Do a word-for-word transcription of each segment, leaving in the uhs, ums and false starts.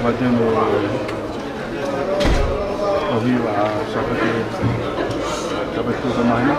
Pea te mo ʻohake ʻa e Sāpate, Sāpate Tuʻa māhina.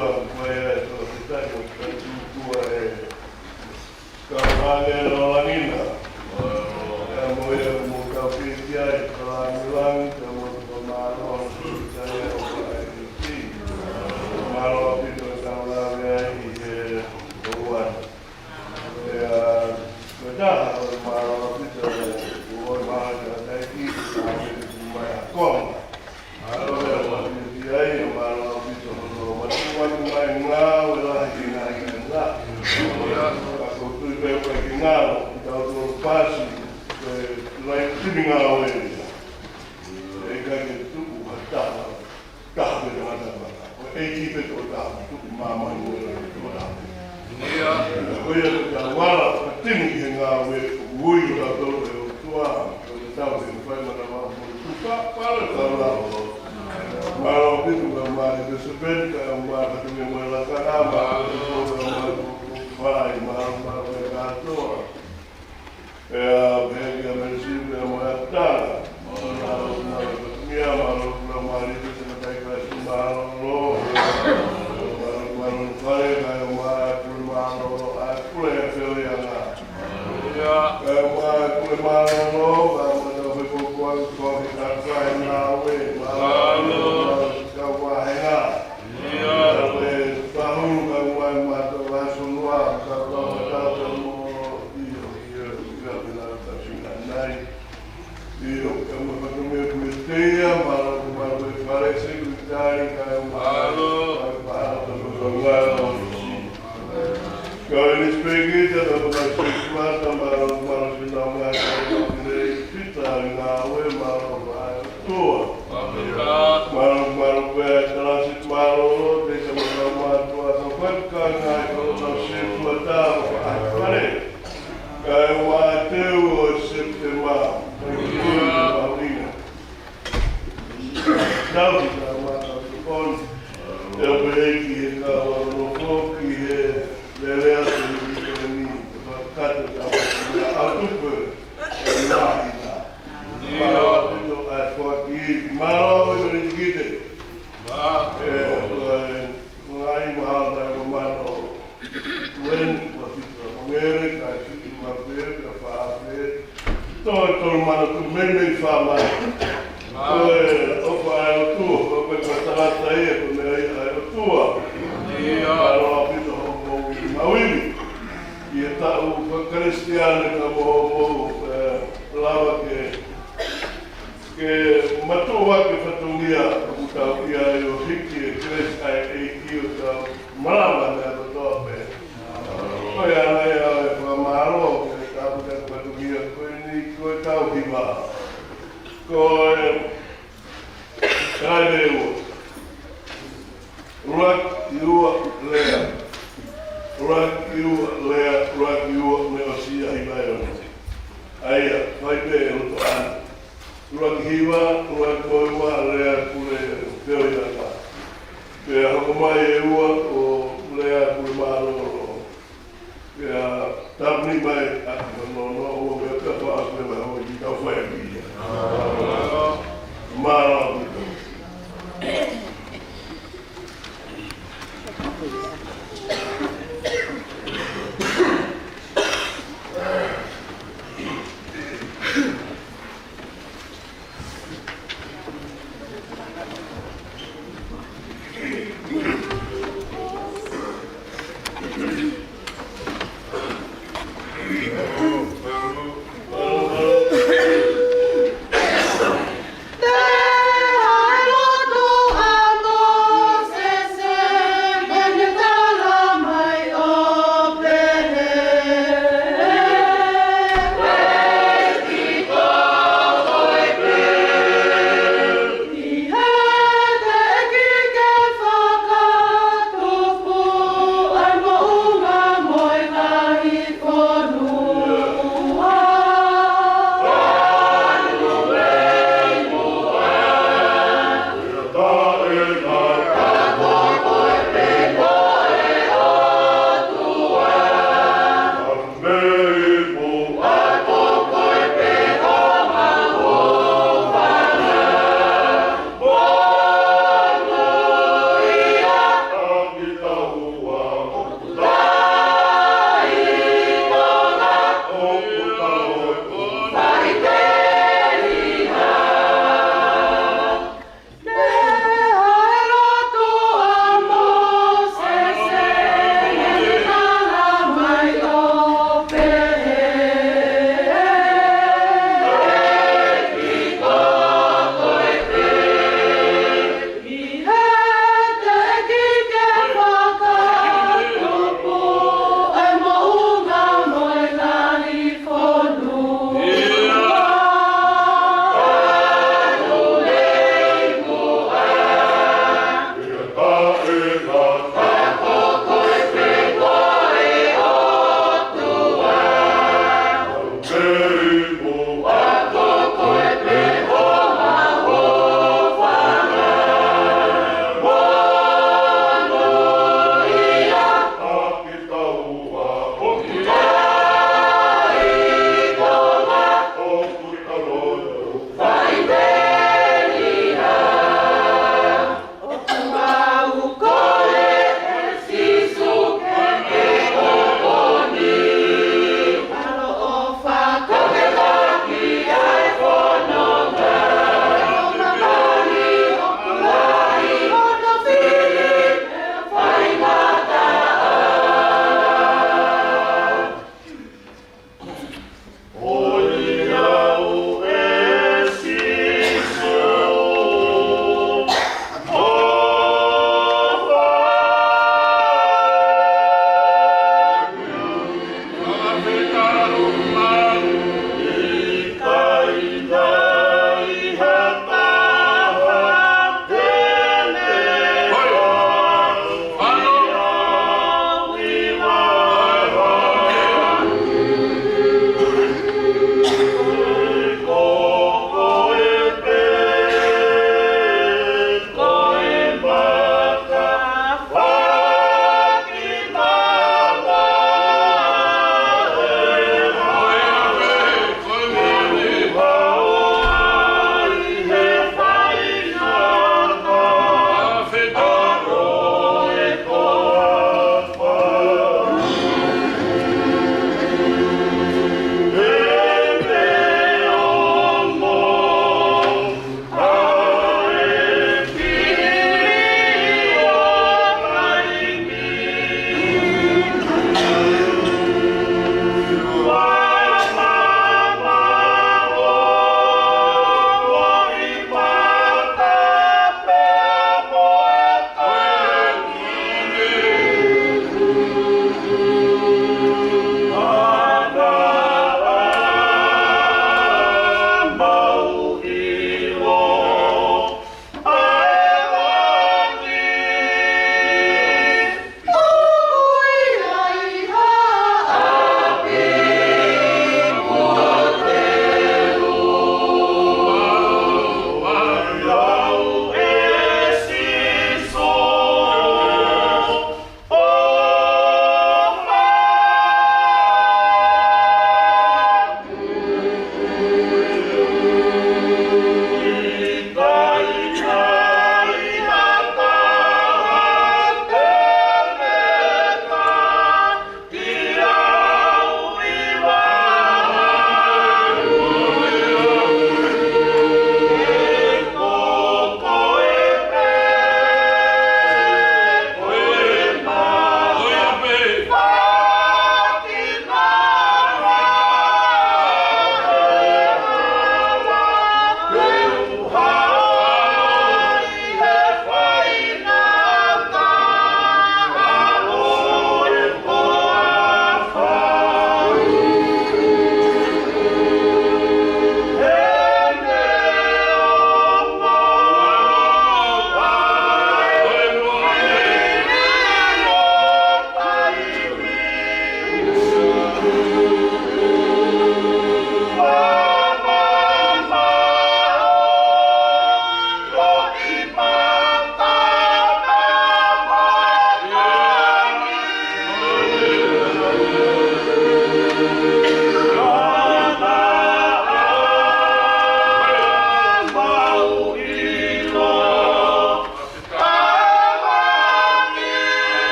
Ko ia e toketā ʻo e tūkua e kau langi ʻo langi na. Pea mo ia ʻoku mau tauhi ki ai, ka langilangi, pea mo e fakamālō, ki he ʻEiki. Mālō ʻaupito e tau lave ai ʻi he ʻaho ni. Pea, ko e taha ʻo e mālō ʻaupito, ʻoku ou mālō atu ki he ʻEiki, ʻa e mai a konga. Mālō e ʻaupito ki ai, mālō ʻaupito hono matuʻuaki mai ngāue lahi ki he ngaahi kakai. Ka ʻoku ou tui pē ʻoku ʻikai ke ngalo, ʻi tautolu pasi, ko e lahi timi ngāue ia. ʻE ʻikai ke tuku ha taha, taha pē tangata maka. Ko e ʻEiki pē tokotaha, tuku māmani mo e lahi tokotaha. Ko ia ko e tau ala, ka timi ki he ngāue, ʻoku ui ko tautolu ʻe he ʻOtua, ko e tau he fai manava mo e tuka, pala tau lao. Mālō ʻaupito ka mai, ko Sepeni ka mai, ka timi mo e lakana, mālō ʻaupito ka mai, ko fai, mālō, mālō e kātoa. Pea, pea kia Melisi, pea mo e Apitala. Mālō, mālō, mālō, mālō, mālō, mālō, mālō, mālō, mālō, mālō, fale, kae ʻumaʻā e pule mālōlō, ʻa e pule ʻa e feohiʻanga. Kae ʻumaʻā e pule mālōlō, kae ʻumaʻā e tau fepōpoaki, ko e kakai ngāue, mālō, mālō, kau vāhenga. Kae ʻumaʻā e pahulu, kae ʻumaʻā e mātuʻa vāhenga, kae ʻumaʻā e tau mo ʻio, ʻio, ʻio, pea pena ta singa nai. ʻIo, kae ʻumaʻā e fatongia ko e teia, mālō, mālō e fale sekelitali, kae ʻumaʻā e fale pālota mo e kau ngāue ʻo e ʻōfisi. Kau Inisipēkita, kae ʻumaʻā e sētuata, mālō, mālō e sētuata, mālō e fita ngāue, mālō e ʻOtua. Mālō, mālō pē e kalasi mālōlō, te ka mālō mātuʻa, ka fakakanga e kau tau sētuata, ʻo ka ʻai fale. Kae ʻumaʻā e teu ʻo Sepitema, kae ʻumaʻā e mahuʻinga. Tau ki ka mātau tokoni. Te u pehē ki he kau ʻalu nofo ki he lele atu ʻi he koni, fakakakato ka ʻalu tupe, e mahina. Mālō ʻaupito ʻa e foaki, mālō ʻaupito Inisipēkita. ʻE, ko e ngaahi mahalo mai ʻo mano. Uen, ua fitu ʻa Mangere, kae fitu ʻa Mape, kae fā ʻa Ape. Toe tolu mano tu meimei fā mano. Ko e ʻofa ʻa e ʻOtua, ko e meʻa ko e tangata ia, ko e meʻa ia ʻa e ʻOtua. Mālō ʻaupito hoʻomou maʻu ʻi he taʻu fakakalisitiane ka mo hoʻomou, ē, lava ke, ke matuʻuaki e fatongia ʻoku tau ʻi ai ʻo hiki e kelesi ʻa e ʻEiki ʻo tau malava mei he kotoa pē. Ko ia ai ʻa e fakamālō ke tau ka fatongia ko eni ko e tau hiva. Ko e Taime ua. ʻUluaki ua lea. ʻUluaki ua lea, ʻuluaki ua mei ʻosi ʻa hiva ʻe ono. ʻA ia, fai pē ʻe loto ʻana. ʻUluaki hiva, ʻuluaki ua lea, pule feohiʻanga. Pea hoko mai e ua ʻo lea, pule mālōlō. Pea tāpuni mai ʻaki hono noa ʻo meʻa pea faʻa pea mai hoi ki tau fai ʻaki ia. Mālō ʻaupito.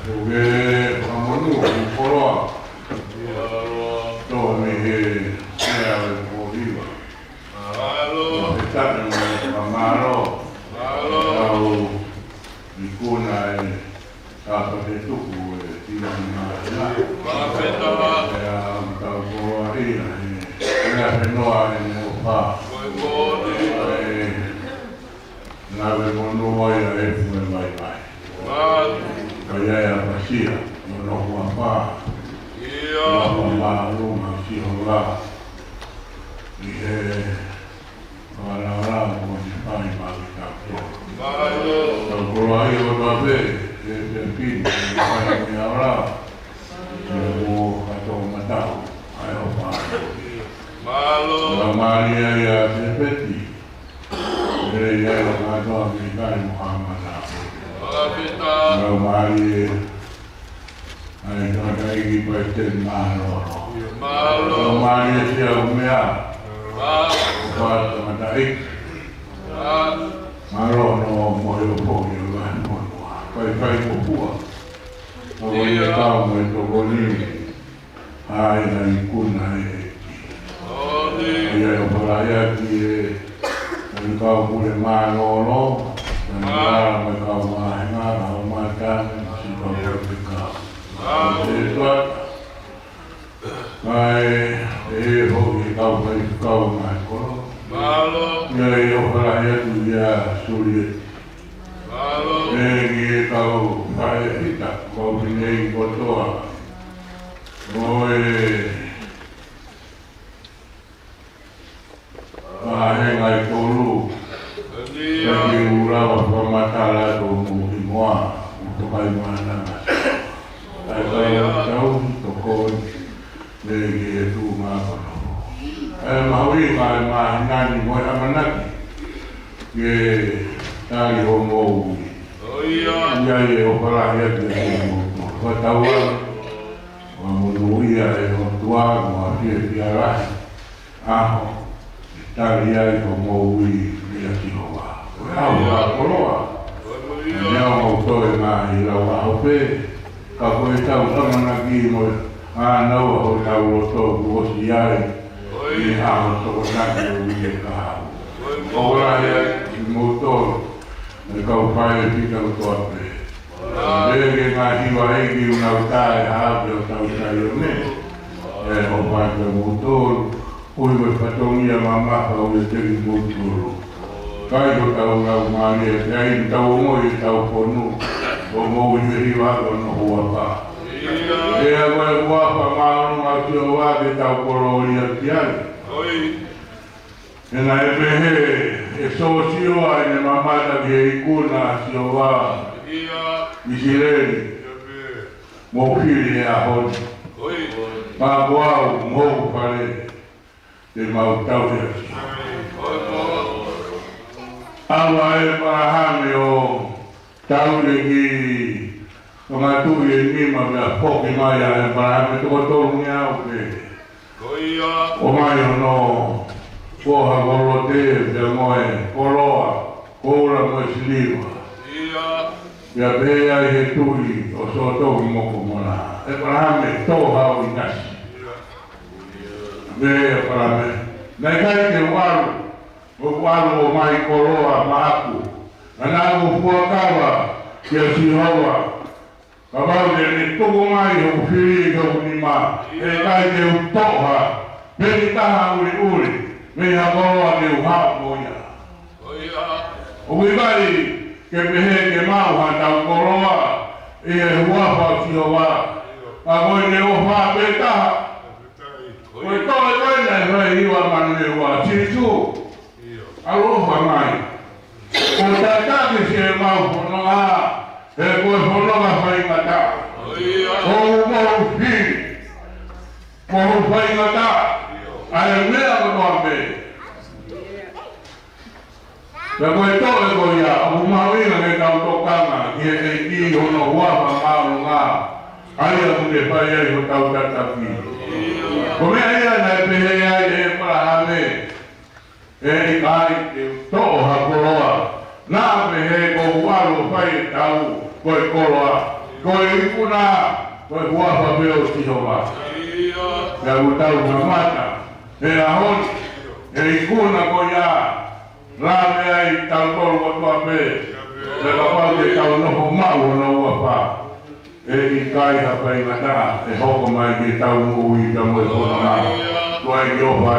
Ko e fakamonū, ko e koloa. Tohi he meʻa ʻo e pōhiva. Mālō. Ko e taʻe mo e fakamālō. Mālō. Tau ikuna e tapa te tuku e tina ni mā ina. Mālō. Pea tau koloa ʻi he, ʻi he fenoa ʻene ʻofa. Ko e pō ni. ʻE, ngāue monū ai ʻa e fu e vaivai. Mālō. Ka ʻi ai ʻa e ʻapasia, ʻi hono huafa. ʻIo. Huafa māʻolunga ʻo Sihova. ʻI he fakalaulauloto kuo ne fai maʻa kitautolu. Mālō. Tau koloaʻia kotoa pē, ʻe pē pini, ʻe fai meʻa ola. Ke mo kato matau, ʻa e ʻofa. Mālō. Ka mālie ai ʻa Sēpeti. ʻE lelei ai ʻa kātoa mei kai mo Hamana. Mālō pē tā. Ka mālie ai tangataʻeiki Palesiteni Mālōlō. Mālō. Ka mālie siʻa ʻumea. Mālō. Ka tangataʻeiki. Mālō. Mālō hono mohe ʻo poki ʻo ngaahi monua. Faifai mo fua. Ka ko e ʻIo. Tau mo e tokoni. ʻA e ngaahi ikuna ʻe ʻEiki. ʻOi. ʻA ia ʻoku falaʻiaki e, ʻa e kau pule mālōlō, ʻa e Mālō. Ala mo e kau vāhenga, kau mātane, mo e siʻi kau Mālō. Pepeka. Mālō. ʻE tuata. ʻA e, ʻe foki e kau faifekau ngaahi kolo. Mālō. ʻA ia ʻoku falaʻiaki ia Sulieti. Mālō. ʻE ki he kau faifekau, kau fineʻeiki kotoa. Ko e vāhenga ʻe tolu. ʻIo. Pea ke u lava fakamatala atu hoʻomou hingoa, ʻo tokai mānanga. ʻA e kau tau tokoni, mei he tuʻunga kono. ʻE mahuʻinga e māhina ni mo e ʻamanaki. Ke tali hoʻomou ui. ʻIo. ʻA ia ʻoku falaʻiaki ʻa e motu. Fakatauange, ʻoku monūʻia ʻe he ʻOtua, mo e fiefia lahi. ʻAho, ʻe tali ai hoʻomou ui ʻia Sihova. Ko e ʻaho fakakoloa. Ko e muli ia. Neongo toe ngaahi lau ʻaho pē, ka ko e tau ʻamanaki mo e ʻānaua hotau loto kuo ʻosi ai. ʻOi. ʻI he ʻaho Tokonaki ʻo e ui ʻe kahaʻu. Ko e muli ia. ʻOku lahi ai kimoutolu, ʻa e kau faifekau kotoa pē. Pea ke ngaahi hiva ʻEiki ʻoku nau taʻehāʻaki ʻo tau Saione. ʻE ʻofa atu kimoutolu, ʻoku ʻi ai e fatongia mamafa ʻoku ʻiate kimoutolu. Kai hotau laumālie, pea ʻi heʻetau ongoʻi ʻetau fonu, ʻoku mou hivahiva ʻaki hono huafa. Pea ko e huafa māʻolunga ʻo Sihova ke tau kolōlia ki ai. ʻOi. He naʻe pehē ʻe Sōsiua ʻi heʻene mamata ki he ikuna ʻa Sihova ʻIsileli, mou fili he ʻaho ni. Ka ko au mo hoku fale, te mau tauhi ʻa Sihova. ʻAlu ʻa ʻĒpalahame ʻo tauhi e kiʻi tangatuʻi ʻe nima pea foki mai ʻa ʻĒpalahame toko tolungeau pē. ʻOmai hono foha ko Lote pea mo e koloa, koula mo e siliva. Pea pehē ai he tuʻi ʻo Sōtoma mo Komola, ʻĒpalahame, tō haʻo ʻinasi. Pehē ʻe ʻĒpalahame, naʻe ʻikai te u ʻalu, ʻoku ʻalu ʻo ʻomai koloa maʻaku. Naʻa ku fuakava kia Sihova, kapau te ne tuku mai hoku fili ki hoku nima, ʻe ʻikai te u toʻo ha peni taha ʻuliʻuli mei ha koloa te u haʻu mo ia. ʻOku ʻikai ke pehē ke maʻu haʻatau koloa ʻi he huafa ʻo Sihova, ka ko ʻene ʻofa pē taha. Ko e toʻe ko ē naʻe fai ʻe Manuelu, Sīsū, ʻaloʻofa mai. Kuo tataki siʻemau fononga, he ko e fononga faingataʻa. ʻOku mou fili, mou faingataʻa ʻa e meʻa kotoa pē. Pea ko e toʻe ko ia, ʻoku mahuʻinga ke tau tokanga ki he ʻEiki, hono huafa māʻolunga, ʻa ia ʻoku ne fai ai hotau tataki. Ko e meʻa ia naʻe pehē ai ʻe ʻĒpalahame, ʻe ʻikai te u toʻo ha koloa. Naʻa pehē, kuo u ʻalu ʻo fai e tau, ko e koloa. Ko e ikuna, ko e huafa pē ʻo Sihova. Pea ʻoku tau mamata he ʻaho ni, he ikuna ko ia, lave ai kitautolu kotoa pē, pea kapau te tau nofo maʻu hono huafa, ʻe ʻikai ha faingataʻa ʻe hoko mai ki heʻetau moʻui pea mo e fononga. Ko e ʻofa.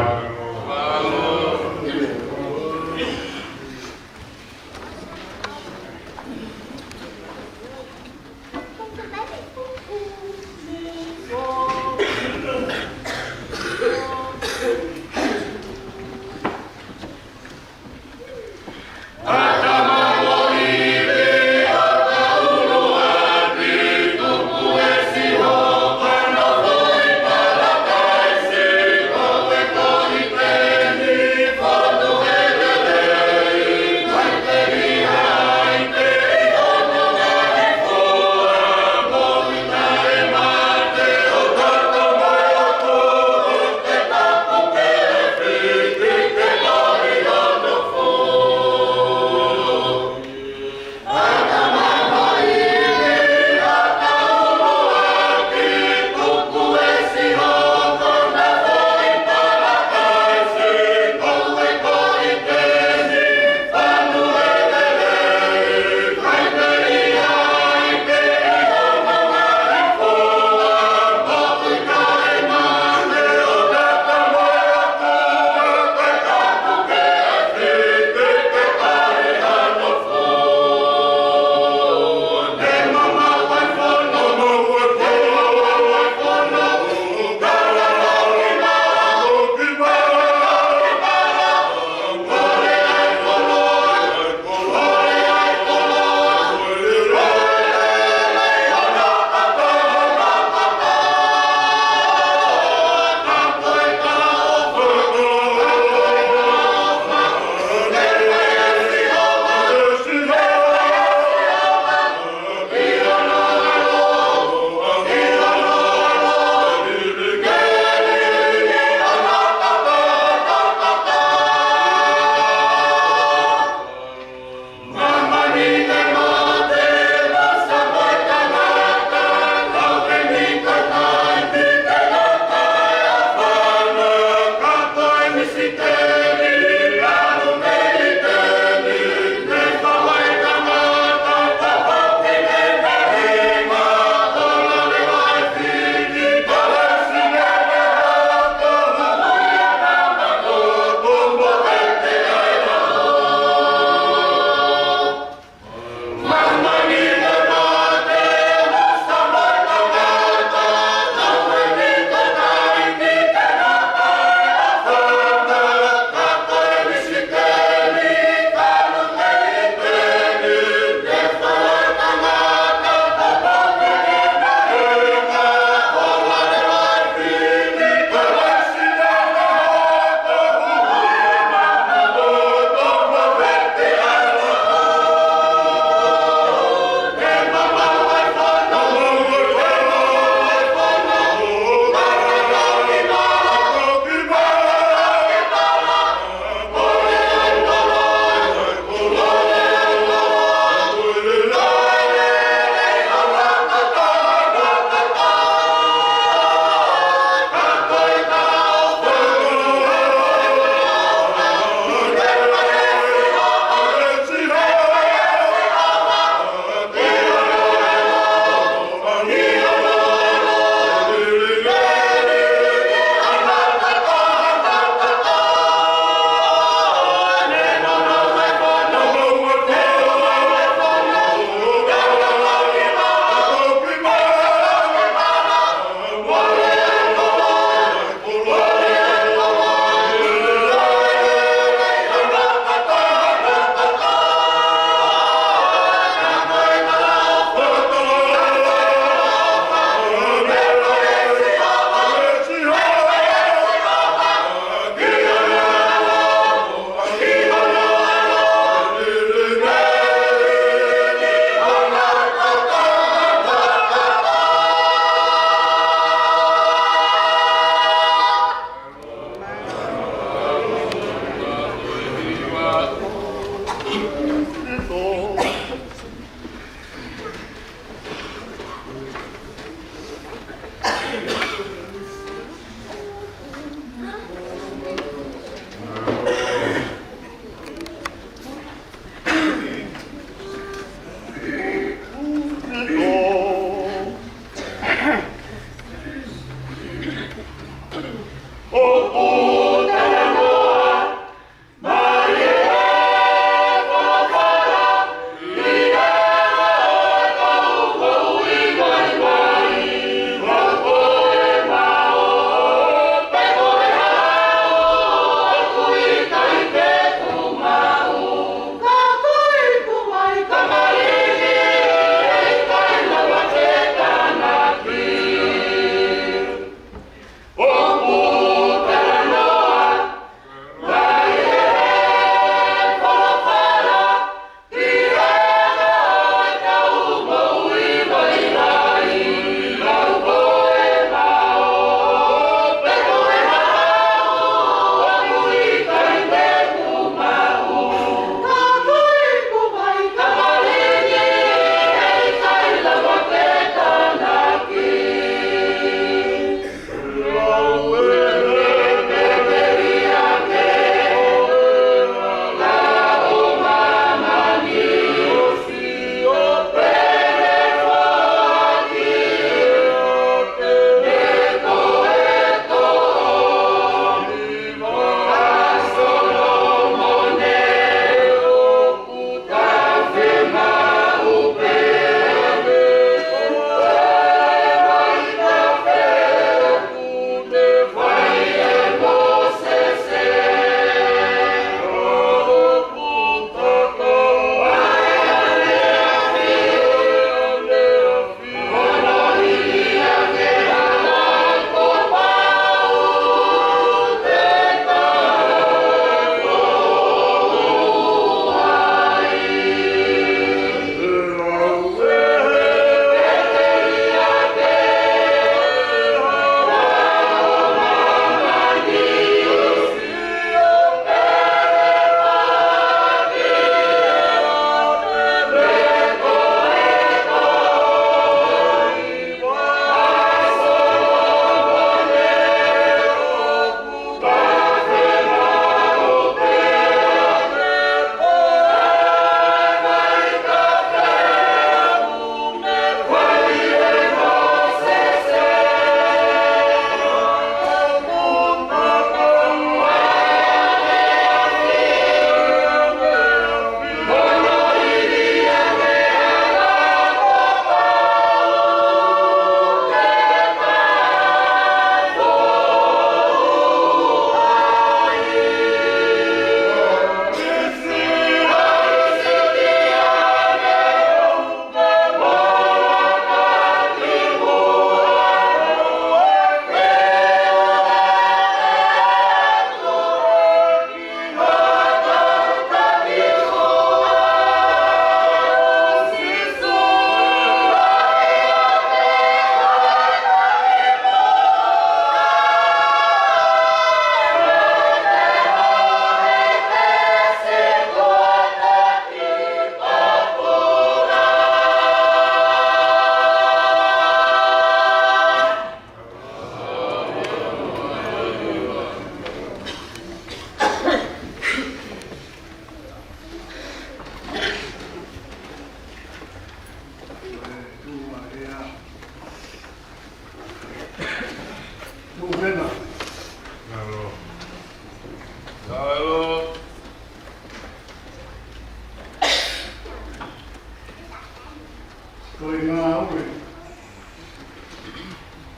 Ko e ngāue.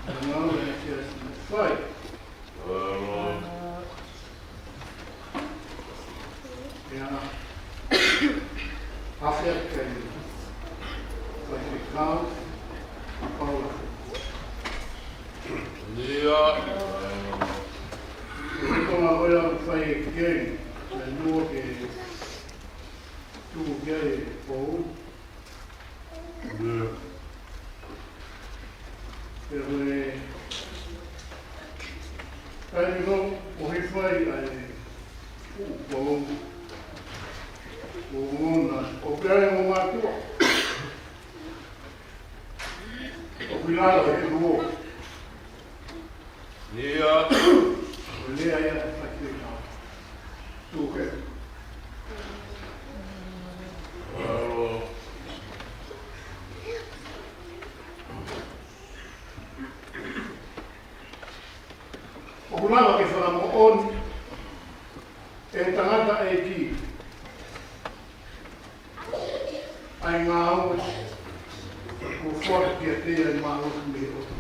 Ko e ngāue ʻa e siasi naʻe fai. ʻIa, afe atu ki he faifekau, Paula. ʻIa. Ko e konga ko ia ʻoku fai e keli, naʻe lua ke tuku ki ai e pou. ʻIa. Pea ko e taimi ko ē ʻoku fai ai e pou, ʻoku ngona, ʻoku ʻi ai e ongo mātuʻa. ʻOku ʻi lalo he luo. ʻIa. Ko e lea ia ʻa e faifekau. Tuku ke. ʻOku lava ke fakamoʻoni ʻe he tangata ʻeiki ʻa e ngāue kuo foaki kiate ia ʻe he mālohi mei he ʻOtua.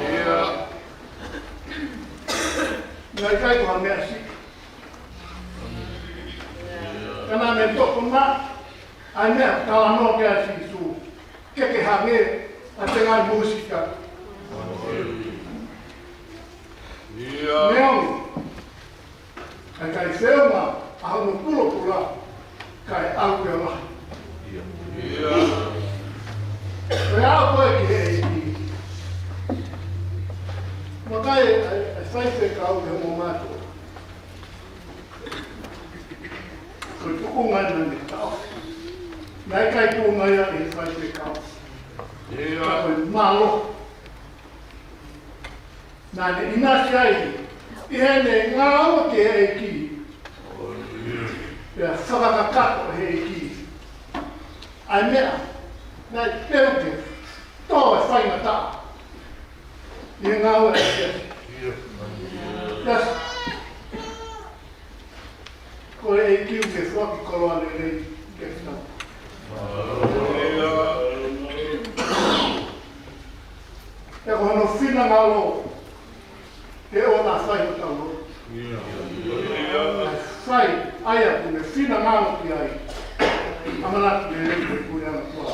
ʻIa. Naʻe ʻikai ko ha meʻa siʻi. Ka naʻa ne tokonaki ʻa e meʻa talanoa ki ai ʻa Sīsū. Ke ke hangē ʻa e tengaʻi mūsika. ʻIa. Neongo ʻa e ʻikai feʻunga ʻa hono pulopula, kae ʻalu ke lahi. ʻIa. Ko e aʻu ko ē ki he ʻEiki. Makai ʻa e, ʻa e faifekau he ongo mātuʻa. Ko e tuʻunga naʻa ne taʻofi. Naʻe ʻikai tuʻunga ia ʻe he faifekau. ʻIa. Ka ko e mālohi naʻa ne ʻinasi ai ʻi heʻene ngāue ki he ʻEiki. Pea fakakakato ʻe he ʻEiki ʻa e meʻa naʻe pehē ke tō e faingataʻa ʻi he ngāue ʻa e siasi. ʻIa. Yes. Ko e ʻEiki ʻoku ke foaki koloa lelei ke tau. Pea ko hono finangalo ke ʻoua naʻa fai hotau lotu. Fai ʻa ia ʻoku ne finangalo ki ai. ʻAmanaki ke ne kui ana kua.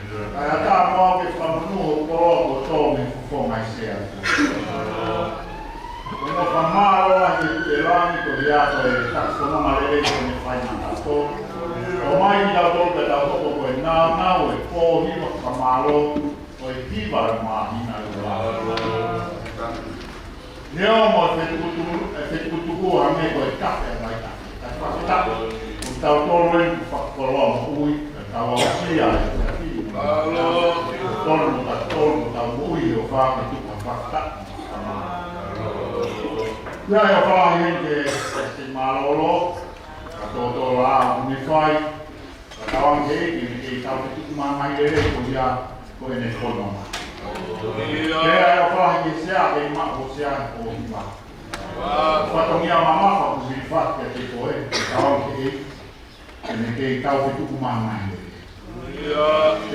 Kae ʻatā muʻa ke fakamonū hoʻo koloa kotoa mei he fofonga ʻi he sea. Ko e fakamālō ʻa e ʻEiki ʻi he langi koeʻuhi ko e fononga lelei kuo ne fai maʻatautolu. ʻOmai kitautolu ke tau hoko ko e nāunau ʻo e pō hiva fakamālō, ko e hiva ʻo e māhina ʻuluaki. Neongo e fetukutuku, e fetukutuku hangē ko e tafe ʻa e vaitafe. Kae fakatapu, ko kitautolu eni kuo fakakoloa moʻui, ka tau aʻusia e fiefia. Tolu mo kitautolu, mo tau moʻui ʻo fā ke tuku ha fakatapu. Ia ʻofa lahi heni ki he mālōlō, ka tōtō la ʻoku ne fai, ka tauange he ʻEiki ke ne kei tau fetuku maʻa e ngaahi lelei ko ia ko ʻene fononga. Pea ʻofa lahi ki he sea ke maʻu ʻo sea ko hiva. Fatongia mamafa kuo hilifaki kiate koe, ka tauange he ʻEiki ke ne kei tau fetuku maʻa e ngaahi lelei.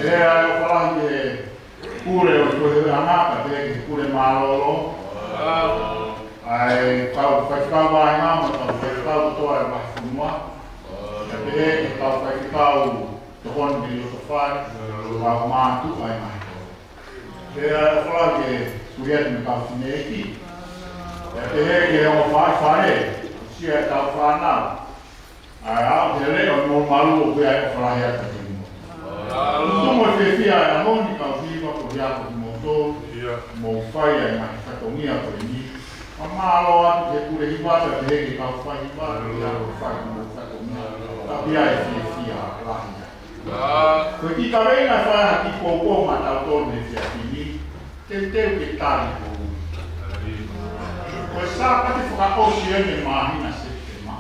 Pea ʻofa lahi ki he pule ʻo e koeheanga, pea ki he pule mālōlō. ʻA e kau faifekau vahenga mo e kau faifekau kotoa ʻo e vahefonua. Pea pehē ki he kau faifekau tokoni mei loto fale, kau mātuʻa ʻi he ngaahi kolo. Pea ʻofa lahi ki he Suliati mo e kau fineʻeiki. Pea pehē ki he ongo faifale, ʻoku sia e kau fānau. ʻA e aʻu ki he leʻo ʻo e molumalu, ʻoku ʻi ai e ʻofa lahi atu kiate kimoutolu. Tuku mo e fiefia ʻa e ʻaho ni kau hiva koeʻuhi ko kimoutolu. Mou fai ʻa e ngaahi fatongia ko eni. Fakamālō atu ki he pule hiva, pea pehē ki he kau fai hiva, koeʻuhi ko e fai homou fatongia. Ka ʻoku ʻi ai e fiefia lahi ai. Ko e kiʻi kaveinga ʻe fai ha kiʻi poupou maʻatautolu he efiafi ni, teuteu ke tali ho ui. Ko e Sāpate fakaʻosi eni ʻo e māhina Sepitema.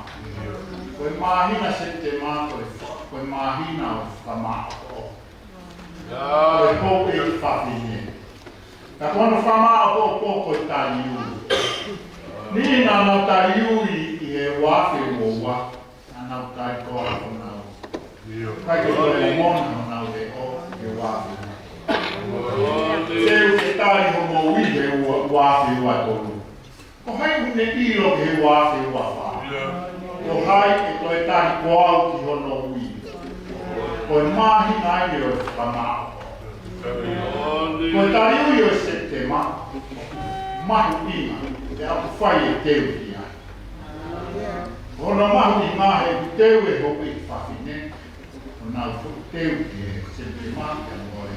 Ko e māhina Sepitema, ko e fa-, ko e māhina ʻo e fakamāʻopoʻopo. Ko e houʻeiki fafine. Ka ko hono fakamāʻopoʻopo ko e tali ui. Niʻihi naʻa nau tali ui ʻi he ua afe mo ua. Naʻa nau tali koā honau. ʻIkai ke toe mona honau leʻo he ua afe. Teuteu ke tali hoʻomou ui he ua, ua afe ua tolu. Ko hai ʻoku ne ʻilo he ua afe ua fā? Ko hai ʻe toe tali koā ki hono ui? Ko e māhina eni ʻo e fakamāʻopoʻopo. Ko e tali ui ʻo e Sepitema, mahuʻinga, ʻe ʻalu fai e teu ki ai. Ko hono mahuʻinga he ʻoku teu e houʻeiki fafine, ʻo nau foʻi teu ki he Sepitema, pea mo e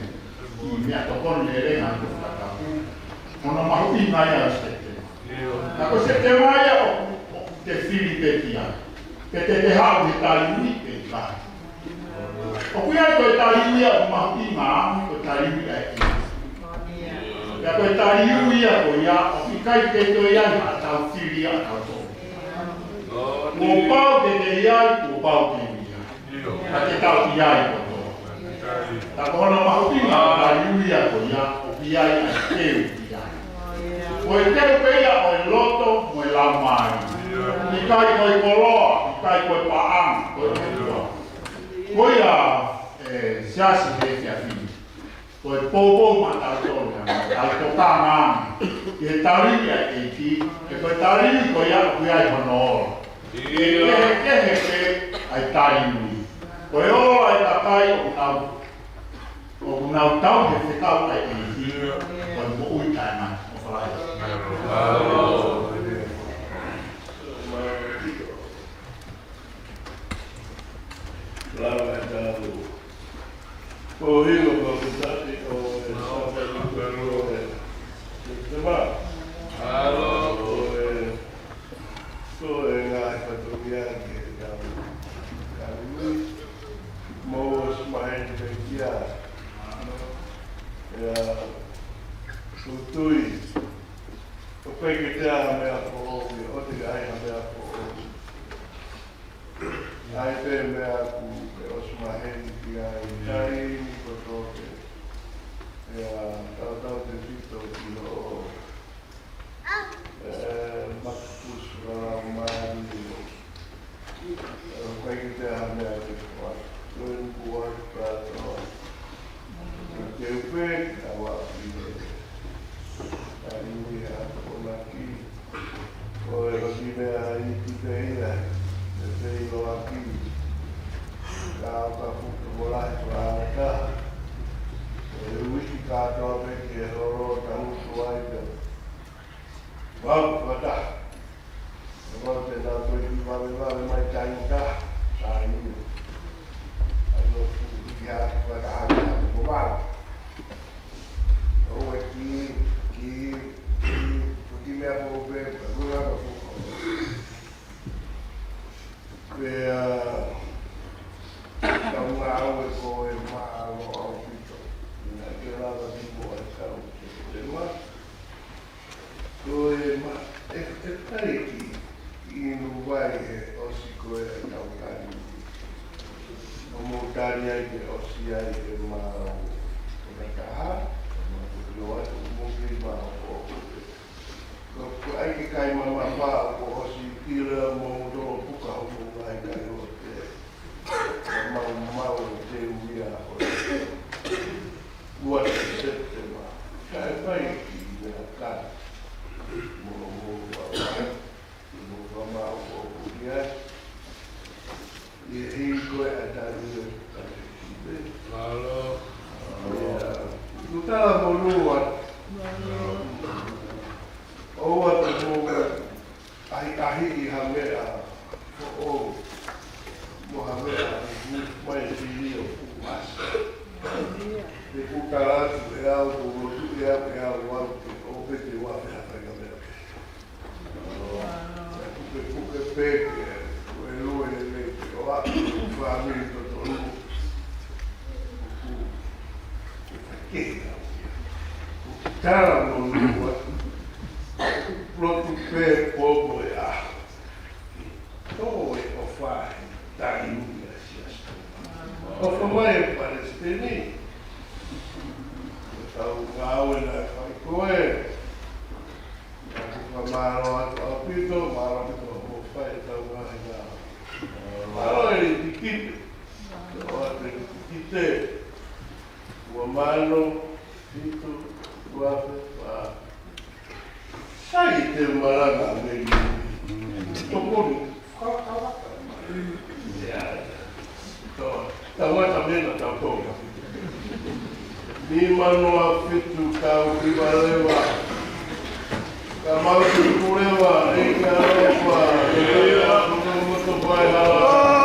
kiʻi meʻatokoni lelei naʻa nau fakatapu. Ko hono mahuʻinga ia ʻo e Sepitema. Ka ko e Sepitema ia ʻoku, ʻoku te fili pē ki ai. Pe te te haʻu he tali ui pe ʻikai. ʻOku ʻi ai ko e tali ui ia ʻoku mahuʻinga ange, ko e tali ui ʻa e ʻEiki. Pea ko e tali ui ia ko ia, ʻoku ʻikai ke toe ʻi ai haʻatau fili ia ʻatautolu. Kuo pau ke te ʻi ai, kuo pau ke u ʻi ai. Ka te tau ʻi ai kotoa. Ka ko hono mahuʻinga ʻo e tali ui ia ko ia, ʻoku ʻi ai ʻa e teu ki ai. Ko e teu pē ia ʻo e loto mo e laumālie. ʻIkai ko e koloa, ʻikai ko e paʻanga, ko e ʻOtua. Ko ia, ʻe Siasi he efiafi ni. Ko e poupou maʻatautolu ia, ʻa e tokanga ange ki he tali ui ʻa e ʻEiki, he ko e tali ui ko ia ʻoku ʻi ai hono ola. ʻE kehekehe pē ʻa e tali ui. Ko e ola ʻa e kakai ʻoku nau, ʻoku nau tauhi e fekau ʻa e ʻEiki, ko e moʻui taʻengata. ʻOfa lahi. Lava e tau. Ko hilo ko e tati ʻo e Sāpate ʻuluaki ʻo e Sepitema. Ko e, ko e ngaahi fatongia ki he tau. Ka ui, mou ʻosi maheni pē kia. ʻIa, tutui. ʻOku ʻikai ke te ʻai ha meʻa foʻou, ʻoku ʻikai te te ʻai ha meʻa foʻou. ʻAi pē meʻa ʻoku ke ʻosi maheni ki ai, taimi kotoa pē. ʻIa, tautautefito ki hoʻo, ē, makupusi fakalaumālie. ʻOku ʻikai ke te ʻai ha meʻa ke fua. Ko e nuku atu kātoa. Ke upe, ka ua pine. Ka ʻi he akonaki. Ko e ʻosi meʻa ʻi ki te ia, te te ʻiloaki. Ka ʻo ka fuka mo lahi ko ana ka. Kātoa pē ki he holo, tangutu ai pē. Mau fakataha. Mau te nau toe kiʻi vavevave mai taimi ʻe taha. Sai ia. ʻAi ʻo fuʻu hiki hake fakataha ki he ʻOtua. ʻOua ʻe kiʻi, kiʻi, kiʻi, kiʻi meʻa pōpē, pea ʻoua ʻe fuʻu. Pea, ʻa, tau ngāue ko e mālō ʻaupito. ʻIkai ke lava ni mo e kau ke te ma. Ko e ma, ʻe, ʻe ʻikai ke inu vai he ʻosi ko e tau tani. ʻO mou tani ai ke ʻosi ai e mālō. Ko e taha, ko e loa, ko e mou kei mālō. Ko, ko e ʻai ke kai mamafa, ko ʻosi ʻilo mo tolo puka hoʻomou ngaahi kai ʻoku te. Ka mau mau te uia ʻo ua Sepitema. Kae fai ki mea ka. Mo, mo, mo, mo, mo, mo, mo, mo, mo, mo, ʻI he hiko e ʻatā ni. Mālō. ʻIa. Kuta mo lua. ʻOua te mou ʻahiʻahiʻi ha meʻa foʻou. Mo ha meʻa ʻoku mai e filio kuo ʻasi. Te u tala atu ʻe au, ko e lotu ʻe au, ʻe au, au, ke ʻo pete ua pe ha fai ka meʻa. Pukepuke pē ke, ko e lue lelei ke ʻoatu e fāmili totonu. Ko e kehe au ia. Ko e tala mo lua. Lotu pē pō mo e ʻaho. Tō e ʻofa he tali ui a siasi. ʻOfa mai e palesiteni. Tau ngāue naʻe fai ko e. Ka mālō atu ʻaupito, mālō ʻaupito hoʻomou fai ʻetau ngaahi ngāue. Mālō e tikite. Mālō e tikite. Ua mano, fitu, ua afe, ua. Sai te malanga mei. Tokoni. Tau ata mena tau tō. Nima noa fitu tau hiva leva. Ka mau tuku leva, e ka leva, e ka leva, e ka leva.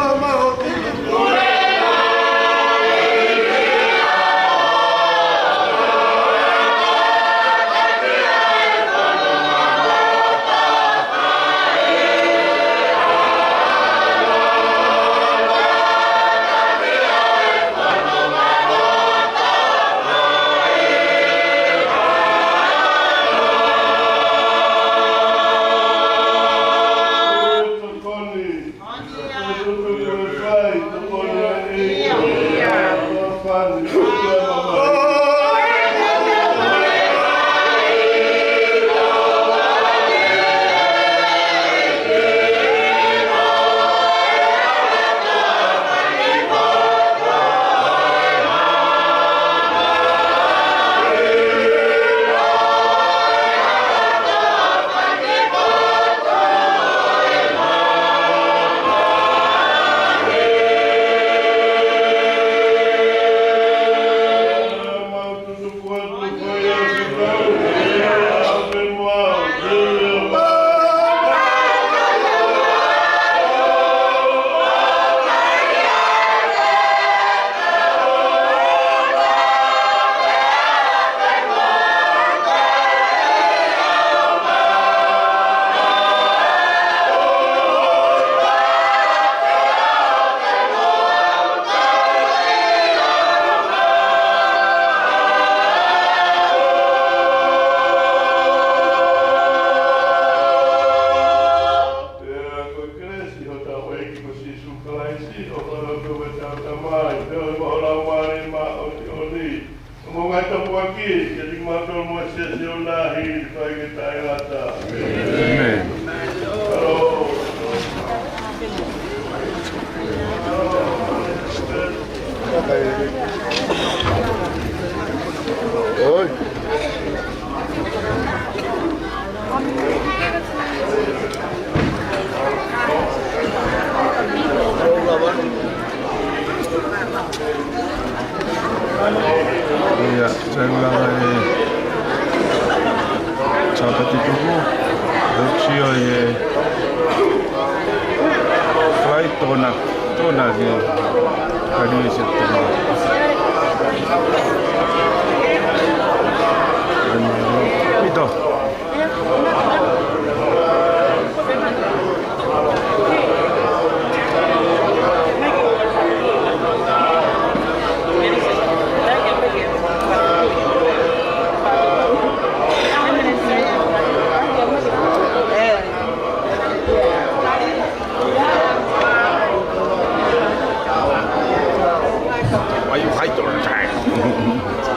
Pea ko e kelesi ʻa hotau ʻEiki ko Sīsū Kalaisi, ʻofa ʻa e ʻOtua ko e Tamai, feohi mo e Laumālie Māʻoniʻoni, mo e ngaahi tapuaki, ke ʻiate kimautolu mo e siasi ʻo lahi, ʻo fai ke taʻengata. ʻĒmeni. ʻOi. ʻIo, sai lava e Sāpate tuku, ʻoku sio e flight tōna, tōna ke kali e September. Mito. Why you fight all the time?